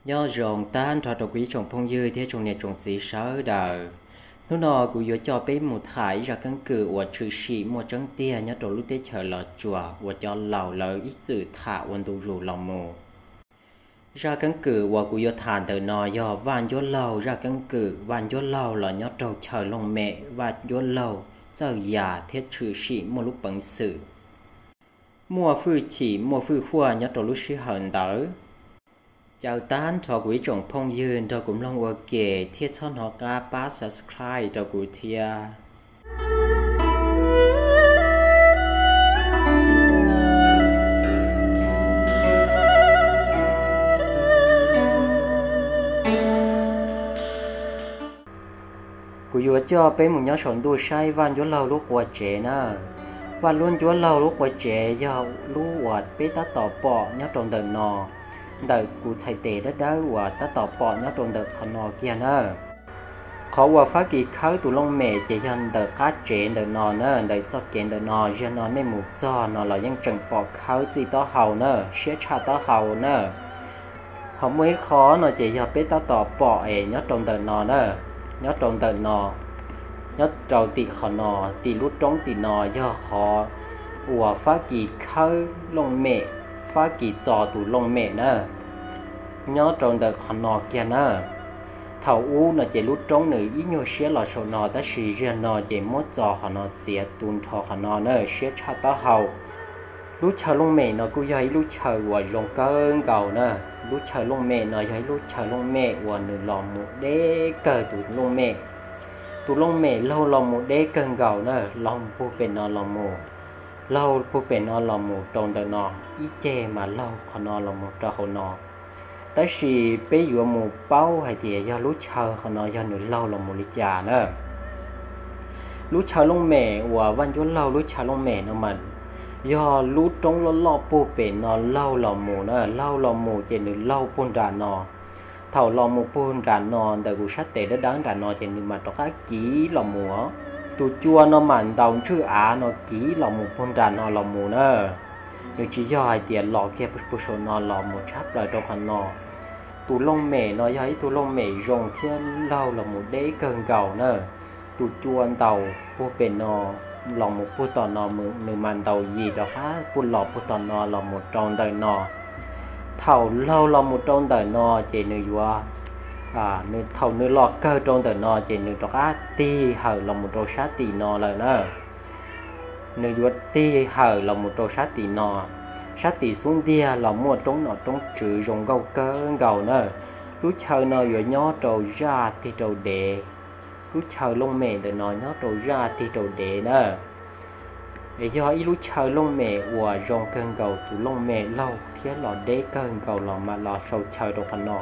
Nyob zoo tag nrho rau kuv ib tsoom phooj ywg thiab tsoom niam tsoom txiv sawv daws. Hnub no kuv yuav coj peb mus tham ib zaj keeb kwm uas tshwm sim muaj tseeb tiag nyob rau lub teb chaws Los Tsuas uas cov laus lawv ib txwm tham ua ntu zus los mus. Zaj keeb kwm uas kuv yuav tham ntawm no yog Vaj Ncuab Laug zaj keeb kwm Vaj Ncuab Laug los nyob rau chaw looj mem Vaj Ncuab Laug txawj yam thiab tshwm sim muaj lub peev xwm, muaj hwj chim muaj hwj huaj nyob rau lub sij hawm ntawd. Caw tag nrho kuv ib tsoom phooj ywg nrog kuv mloog ua ke thiab txhob hnov qab pab subscribe rau kuv thiab. Kuv yuav coj peb mus nyob saum ntuj saib Vaj Ncuab Laug lub qua tsev na. Vaj Ncuab Laug lub qua tsev yog lub uas peb tab tom pom nyob rau ntawm no, ntawm kuv txhais tes dawb dawb uas tab tom pom nyob rau ntawm qhov no kiag na. Qhov uas Fab Kis khawb tus looj mem ces yog ntawm qab tsev ntawm no na, ntawm txoj kev ntawm no, ziag no nej mus txog no los yeej tseem pom khawb txij taub hau na, siab tshaj taub hau na. Ho muaj ib qho no ces yog peb tab tom pom es nyob rau ntawm no na, nyob rau ntawm no, nyob rau tim qhov no, tim lub roob tim no yog qhov uas Fab Kis khawb looj mem, Fab Kis txo tus looj mem na. Nyob rau ntawm qhov no kiag na. Thaum ub no ces lub roob nws ib nyuag siab los saum no tab sis ziag no ces muab txo qhov no txiav tu nrho qhov no na, siab tshaj taub hau. Lub chaw looj mem no kuj yog ib lub chaw uas zoo kawg nkaus na. Lub chaw looj mem no yog ib lub chaw looj mem uas nws los mus deb kawg tus looj mem. Tus looj mem laug los mus deb kawg nkaus na, laug puag pem no los mus, laug puag pem no los mus rau ntawm no, ib ceg mas laug qhov no los mus rau hauv no. Tab sis peb yuav mus paub hais tias yog lub chaw qhov no yog nws laug los mus li cas na. Lub chaw looj mem uas Vaj Ncuab Laug lub chaw looj mem no mas yog lub roob loj loj puag pem no laug los mus na, laug los mus ces nws laug puag nram no. Thaum los mus puag nram no ntawm kuv sab tes dawb dawb nram no ces nws mam rov qab kiv los mus. Tus cua no mam ntaus ntswj av no kiv los mus puag nram no los mus na. Nws tsis yog hais tias los kiag puag saum no los mus tshab plaws rau qhov no. Tus looj mem no yog ib tug looj mem zoo thiab laug los mus deb kawg nkaus na. Tus cua ntaus puag pem no los mus puag tom no, nws mam ntaus yim rov qab puag los puag tom no los mus rau ntawm no. Thaum laug los mus rau ntawm no ces nws yuav, thaum nws los kawg rau ntawm no ces nws rov qab tig hawm los mus rau sab tim no lawm na. Nws yuav tig hawm los mus rau sab tim no. Sab tim xub ntiag los muaj roob nom roob tswv zoo nkauj kawg nkaus na. Lub chaw no yuav nyob rau zaj tig rau dev. Lub chaw looj mem ntawm no nyob rau zaj tig rau dev na. Es yog ib lub chaw looj mem uas zoo kawg nkaus, tus looj mem laug thiab los deb kawg nkaus los mam los sau chaw rau qhov no.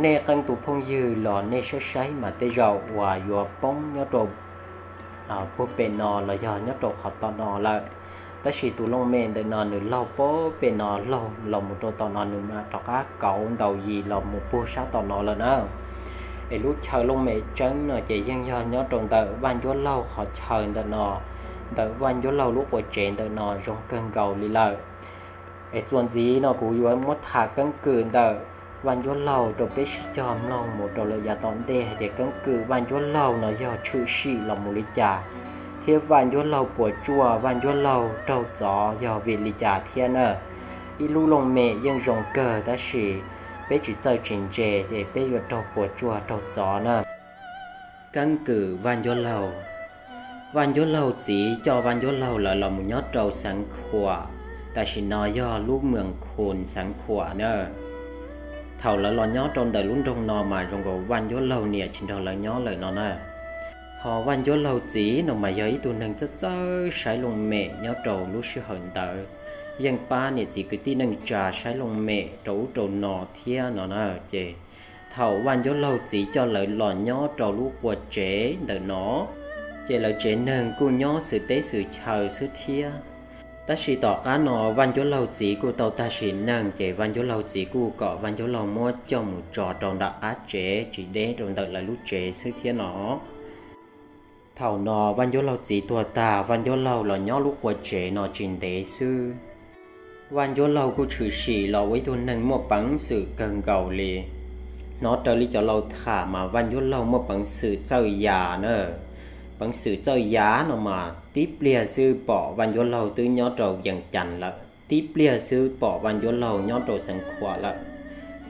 Nej qee tus phooj ywg los nej saib saib mas tej zaum uas yuav poob nyob rau puag pem no los yog nyob rau qhov tom no lawm. Tab sis tus looj mem ntawm no nws laug puag pem no, laug los mus rau tom no nws mam rov qab kauv ntaus yim los mus puag sab tom no lawm na. Es lub chaw looj mem tseeb no ces yeej yog nyob rau ntawm Vaj Ncuab Laug qhov chaw ntawm no, ntawm Vaj Ncuab Laug lub qua tsev ntawm no zoo kawg nkaus li lawm. Es txuas ntxiv no kuv yuav muab tham keeb kwm ntawm Vaj Ncuab Laug rau peb sib cog mloog mus rau lawm yav tom ntej hais tias keeb kwm Vaj Ncuab Laug no yog tshwm sim los mus li cas, thiab Vaj Ncuab Laug puas tsuaj, Vaj Ncuab Laug raug txov yog vim li cas thiab na. Ib lub looj mem yeej zoo kawg tab sis peb tsis txawj tsis ntse ces peb yuav raug puas tsuaj raug txov na. Keeb kwm Vaj Ncuab Laug. Vaj Ncuab Laug txiv coj Vaj Ncuab Laug lawv los mus nyob rau Xeev Khuam, tam sim no yog lub Mees Khus Xeev Khuam na. Thaum lawv los nyob rau ntawm lub nroog no mas zoo nkaus Vaj Ncuab Laug niam tsis nrog lawv nyob lawm no na. Ho Vaj Ncuab Laug txiv no mas yog ib tug neeg txawj txawj saib looj mem nyob rau lub sij hawm ntawd, yeej pab niam txiv kwv tij neej tsa saib looj mem rau ub rau no thiab no na. Ces thaum Vaj Ncuab Laug txiv coj lawv los nyob rau lub qua tsev ntawm no, ces lawv tsev neeg kuj nyob xwm teb xwm chaw xwb thiab. Tab sis tom qab no Vaj Ncuab Laug txiv kuj tau tag sim neej, ces Vaj Ncuab Laug txiv kuj kom Vaj Ncuab Laug muab coj mus tso rau nram qab tsev tsis deb rau ntawm lawv lub tsev xwb thiab no. Thaum no Vaj Ncuab Laug txiv tuag tag, Vaj Ncuab Laug los nyob lub qua tsev no tsis ntev xwb. Vaj Ncuab Laug kuj tshwm sim los ua ib tug neeg muaj peev xwm kawg nkaus li. Hnov raws li cov laus tham mas Vaj Ncuab Laug muaj peev xwm txawj yam na. Peev xwm txawj yam no mas tib pliag xwb pom Vaj Ncuab Laug twb nyob rau Yees Cas lawm, tib pliag xwb pom Vaj Ncuab Laug nyob rau Xeev Khuam lawm,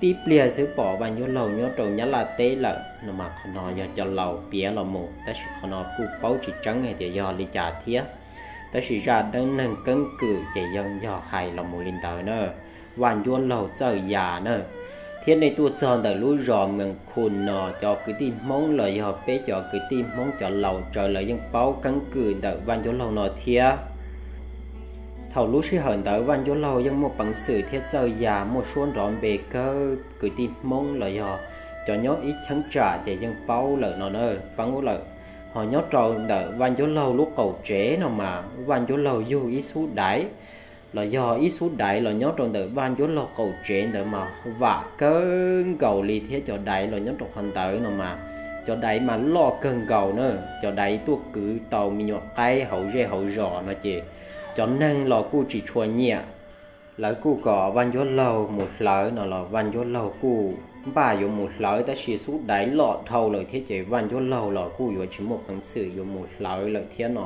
tib pliag xwb pom Vaj Ncuab Laug nyob rau Nyab Laj teb lawm no mas qhov no yog cov laus piav los mus, tab sis qhov no kuj paub tsis tseeb hais tias yog li cas thiab. Tab sis zaj dab neeg keeb kwm ces yeej yog hais los mus li ntawd na. Vaj Ncuab Laug txawj yam na. Thiab nej tuaj txog ntawm lub zos Mees Khu no, cov kwv tij Hmoob los yog peb cov kwv tij Hmoob cov laus tsawv lawv yeej paub keeb kwm ntawm Vaj Ncuab Laug no thiab. Thaum lub sij hawm ntawd Vaj Ncuab Laug yeej muaj peev xwm thiab txawj yam muaj suab nrov npe kawg, kwv tij Hmoob los yog cov nyob ib cheeb tsam ces yeej paub lawm no na, paub lawm. Ho nyob rau ntawm Vaj Ncuab Laug lub qaum tsev no mas Vaj Ncuab Laug yug ib xub daiv, los yog ib xub daiv los nyob rau ntawm Vaj Ncuab Laug qaum tsev ntawd mas vam kawg nkaus li thiab cov daiv los nyob rau qhov ntawd no mas cov daiv mas loj kawg nkaus na, cov daiv tuaj kwv tau me nyuam qaib hauv zej hauv zos no ces cov neeg los kuj tsis tshua nyiam. Lawv kuj kom Vaj Ncuab Laug mus hlawv no los Vaj Ncuab Laug kuj npaj yuav mus hlawv tab sis xub daiv loj dhau lawm thiab ces Vaj Ncuab Laug los kuj yuav tsis muaj peev xwm yuav mus hlawv lawm thiab no.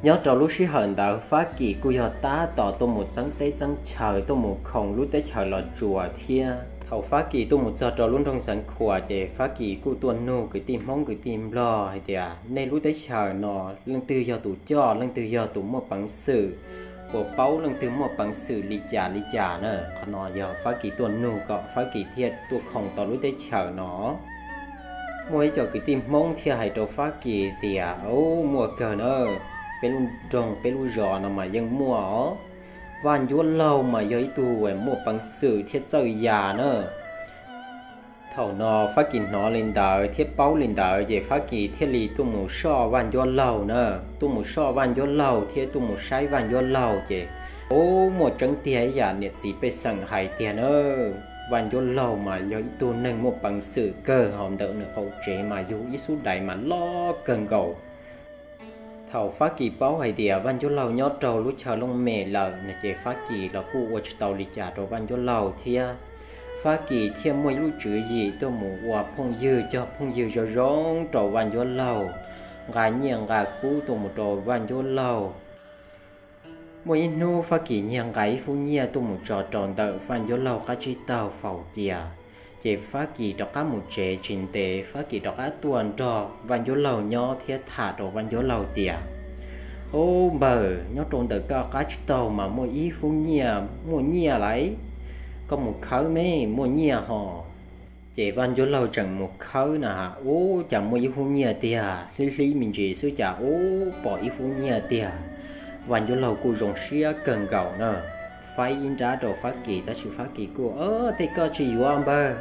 Nyob rau lub sij hawm ntawd Fab Kis kuj yog tab tom tuaj mus txeeb teb txeeb chaw tuaj mus khoom lub teb chaws Los Tsuas thiab. Thaum Fab Kis tuaj mus txog rau lub nroog Xeev Khuam ces Fab Kis kuj tuaj nug kwv tij Hmoob kwv tij Nplog hais tias nej lub teb chaws no leej twg yog tus coj, leej twg yog tus muaj peev xwm, uas paub leej twg muaj peev xwm li cas li cas na. Qhov no yog Fab Kis tuaj nug kom Fab Kis thiaj tuaj khoom tau lub teb chaws no. Muaj ib co kwv tij Hmoob thiaj hais rau Fab Kis tias, Ub, muaj kawg na, peb lub nroog peb lub zos no mas yeej muaj os. Vaj Ncuab Laug mas yog ib tug uas muaj peev xwm thiab txawj yam na. Thaum no Fab Kis hnov li ntawd thiab paub li ntawd ces Fab Kis thiaj li tuaj mus soj Vaj Ncuab Laug na, tuaj mus soj Vaj Ncuab Laug thiab tuaj mus saib Vaj Ncuab Laug ces, ub, muaj tseeb tiag ib yam niam txiv pej xeem hais tiag na. Vaj Ncuab Laug mas yog ib tug neeg muaj peev xwm kawg, hos ntawm nws qaum tsev mas yug ib xub daiv mas loj kawg nkaus. Thaum Fab Kis paub hais tias Vaj Ncuab Laug nyob rau lub chaw looj mem lawm no ces Fab Kis los kuj ua tsis tau li cas rau Vaj Ncuab Laug thiab. Fab Kis thiaj muaj ib lub tswv yim tuaj mus ua phooj ywg cog phooj ywg zoo zoo rau Vaj Ncuab Laug, nqa nyiaj nqa kub tuaj mus rau Vaj Ncuab Laug. Muaj ib hnub Fab Kis nyiag nqa ib fub nyiaj tuaj mus tso rau ntawm Vaj Ncuab Laug qab tsib taug faus cia, ces Fab Kis rov qab mus tsev tsis ntev Fab Kis rov qab tuaj nrog Vaj Ncuab Laug nyob thiab tham rau Vaj Ncuab Laug tias, Ub npawg, nyob rau ntawm koj qab tsib taug mas muaj ib fub nyiaj, muaj nyiaj lauj, koj mus khawb me, muaj nyiaj hos. Ces Vaj Ncuab Laug tseem mus khawb na, ub, cas muaj ib fub nyiaj tiag, hlib hlib me ntsis xwb cas ub pom ib fub nyiaj tiag. Vaj Ncuab Laug kuj zoo siab kawg nkaus na, faib ib nrab rau Fab Kis tab sis Fab Kis kuj, Tej koj tsis yuav npawg,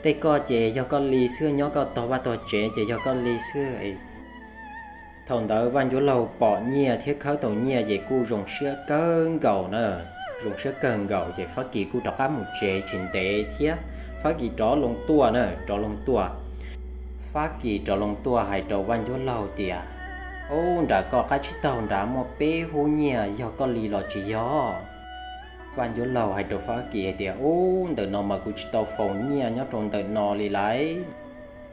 tej koj ces yog koj li xwb, nyob koj tog vaj tog tsev ces yog koj li xwb. Thaum ntawd Vaj Ncuab Laug pom nyiaj thiab khawb tau nyiaj ces kuj zoo siab kawg nkaus na, zoo siab kawg nkaus ces Fab Kis kuj rov qab mus tsev tsis ntev thiab Fab Kis rov loo tuaj na, rov loo tuaj. Fab Kis rov loo tuaj hais rau Vaj Ncuab Laug tias, Ub, nram koj qab tsib taug nrad muaj peb fub nyiaj, yog koj li los tsis yog? Vaj Ncuab Laug hais rau Fab Kis hais tias, Ub, ntawm no mas kuv tsis tau faus nyiaj nyob rau ntawm no li lauj.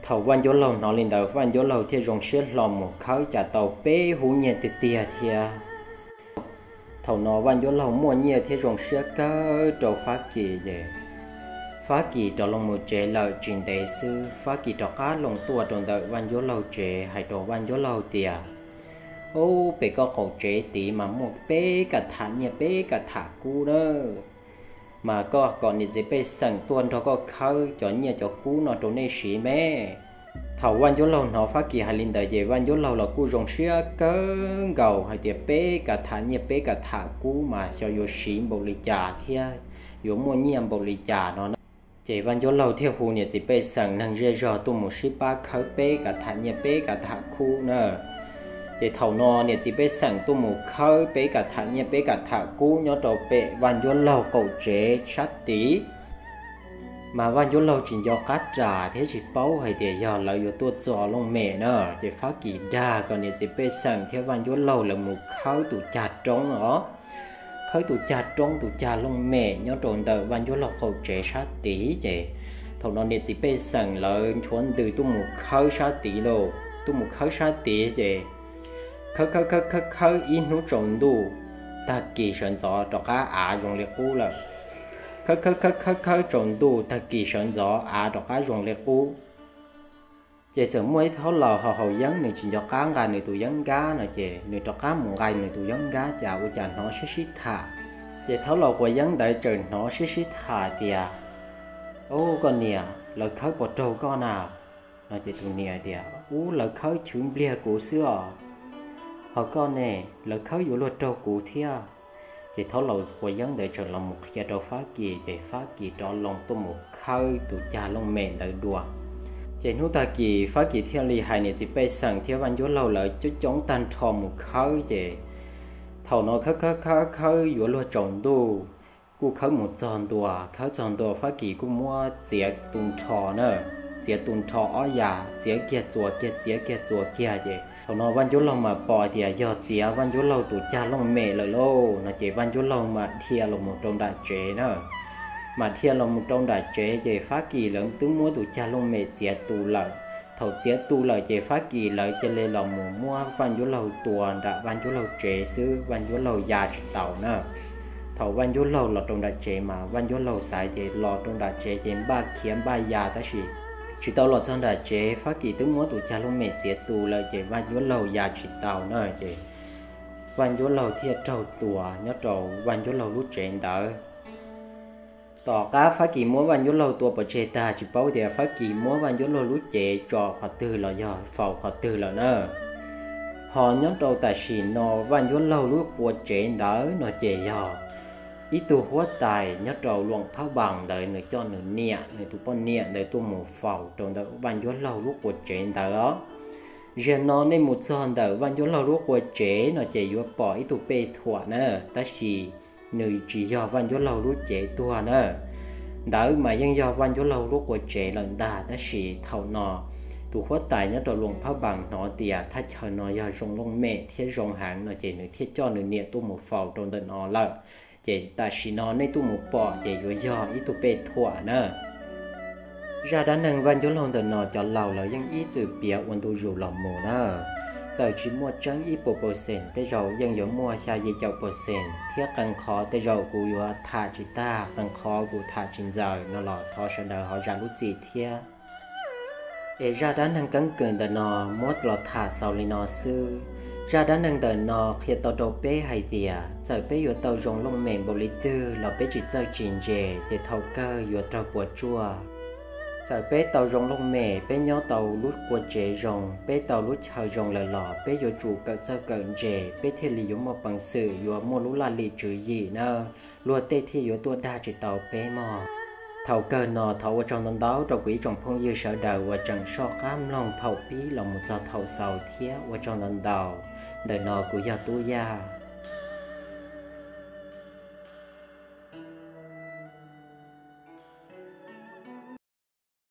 Thaum Vaj Ncuab Laug hnov li ntawd Vaj Ncuab Laug thiaj zoo siab hlo mus khawb cas tau peb fub nyiaj tiag tiag thiab. Thaum no Vaj Ncuab Laug muaj nyiaj thiab zoo siab kawg rau Fab Kis ces Fab Kis rov loo mus tsev lawm tsis ntev xwb Fab Kis rov qab loo tuaj rau ntawm Vaj Ncuab Laug tsev hais rau Vaj Ncuab Laug tias, Ub, pem koj qaum tsev tid mas muaj peb ka tham nyiaj peb ka tham kub na, mas koj kom niam txiv pej xeem tuaj nrog koj khawb cov nyiaj cov kub no rau nej siv me. Thaum Vaj Ncuab Laug hnov Fab Kis hais li ntawd ces Vaj Ncuab Laug los kuj zoo siab kawg nkaus hais tias peb ka tham nyiaj peb ka tham kub mas xyov yuav siv npaum li cas thiab yuav muaj nyiaj npaum li cas no na. Ces Vaj Ncuab Laug thiaj hu niam txiv pej xeem neeg zej zog tuaj mus sib pab khawb peb ka tham nyiaj peb ka tham kub na. Ces thaum no niam txiv pej xeem tuaj mus khawb peb ka tham nyiaj peb ka tham kub nyob rau pem Vaj Ncuab Laug qaum tsev sab tid. Mas Vaj Ncuab Laug tsis nco qab ras thiab tsis paub hais tias yog lawv yuav tuaj txo looj mem na, ces Fab Kis dag kom niam txiv pej xeem thiab Vaj Ncuab Laug lawv mus khawb tus cag roob os. khawb tus cag roob tus cag looj mem nyob rau ntawm Vaj Ncuab Laug qaum tsev sab tid. Ces thaum no niam txiv pej xeem lawv nchuav ntws tuaj mus khawb sab tid lauj, tuaj mus khawb sab tid ces khawb khawb khawb khawb khawb ib hnub tsaus ntuj, tag kis sawv ntxov rov qab av zoo li qub lawm. Khawb khawb khawb khawb khawb tsaus ntuj, tag kis sawv ntxov av rov qab zoo li qub. Ces txawm muaj ib thaub laus haus haus yeeb, nws tsis nco qab nqa nws tus yeeb nkab no ces nws rov qab mus nqa nws tus yeeb nkab, cas ua cas hnov sib sib tham. Ces thaub laus quav yeeb ntawd txawm hnov sib sib tham tias, Ub, koj niam, lawv khawb puas raug koj na? No ces tus niam tias, Ub, lawv khawb chwv npliag kuv xwb os, ho koj ne, lawv khawb yuav luag raug kuv thiab? Ces thaub laus quav yeeb ntawd txawm los mus qhia rau Fab Kis, ces Fab Kis rov loo tuaj mus khawb tus cag looj mem ntawd dua. Ces hnub tag kis Fab Kis thiaj li hais niam txiv pej xeem thiab Vaj Ncuab Laug lawv coob coob tag nrho mus khawb. Ces thaum no khawb khawb khawb khawb yuav luag tsaus ntuj, kuj khawb mus txog ntua. Khawb txog ntua Fab Kis kuj muab txiav tu nrho na, txiav tu nrho ob yas, txiav kiag txuas kiag, txiav kiag txuas kiag. Ces thaum no Vaj Ncuab Laug mas pom tias yog txiav Vaj Ncuab Laug tus cag looj mem lawm lauj no ces Vaj Ncuab Laug mas dhia los mus rau nram tsev na. Mas dhia los mus rau nram tsev ces Fab Kis lawv twb muab tus cag looj mem txiav tu lawm. Thaum txiav tu lawm ces Fab Kis lawv cia li los mus muab Vaj Ncuab Laug tua nram Vaj Ncuab Laug tsev xwb, Vaj Ncuab Laug ya tsis taus na. Thaum Vaj Ncuab Laug los rau nram tsev mas Vaj Ncuab Laug xaiv ces los rau nram tsev ces npaj khiav npaj ya tab sis tsis tau los txog nram tsev, Fab Kis twb muab tus cag looj mem txiav tu lawm ces Vaj Ncuab Laug ya tsis taus na ces Vaj Ncuab Laug thiaj raug tua nyob rau Vaj Ncuab Laug lub tsev ntawd. Tom qab Fab Kis muab Vaj Ncuab Laug tua pov tseg tag tsis paub tias Fab Kis muab Vaj Ncuab Laug lub cev tso qhov twg los yog faus qhov twg lawm na. Ho nyob rau tam sim no Vaj Ncuab Laug lub qua tsev ntawd no ces yog ib tug huab tais nyob rau Luam Phab Npas ntawd nws coj nws niam, nws tus poj niam ntawd tuaj mus faus rau ntawm Vaj Ncuab Laug lub qua tsev ntawd os. Zaum no nej mus txog ntawm Vaj Ncuab Laug lub qua tsev no ces yuav pom ib tug pej thuam na, tab sis nws tsis yog Vaj Ncuab Laug lub cev tuag na. Ntawd mas yeej yog Vaj Ncuab Laug lub qua tsev lawm ntag, tab sis thaum no tus huab tais nyob rau Luam Phab Npas hnov tias thaj chaw no yog zoo looj mem thiab zoo heev no ces nws thiaj coj nws niam tuaj mus faus rau ntawm no lawm. Ces tam sim no nej tuaj mus pom ces yuav yog ib tug pej thuam na. Zaj dab neeg Vaj Ncuab Laug ntawm no cov laus lawv yeej ib txwm piav ua ntu zus los mus na. Txawm tsis muaj tseeb ib puas pawxees, tej zaum yeej yuav muaj xya yim caum pawxees, thiab qee qhov tej zaum kuv yuav tham tsis tag, qee qhov kuv tham tsis ntxaws no los thov sawv daws ho zam lub txim thiab. Es zaj dab neeg keeb kwm ntawm no muab los tham xaus li no xwb. Zaj dab neeg ntawm no qhia tau rau peb hais tias txawm peb yuav tau zoo looj mem npaum li twg los peb tsis txawj tsis ntse ces thaum kawg yuav raug puas tsuaj. Txawm peb tau zoo looj mem, peb nyob tau lub qua tsev zoo, peb tau lub chaw zoo lawm los peb yuav tsum kawm txawj kawm ntse, peb thiaj li yuav muaj peev xwm, yuav muaj lub laj lim tswv yim na, luag tej thiaj yuav tuaj dag tsis tau peb mog. Thaum kawg no thov ua tsaug ntau ntau rau kuv ib tsoom phooj ywg sawv daws uas tseem soj qab mloog thaum pib los mus txog thaum xaus thiab ua tsaug ntau ntau. Ntawm no kuv yog Tub Yaj.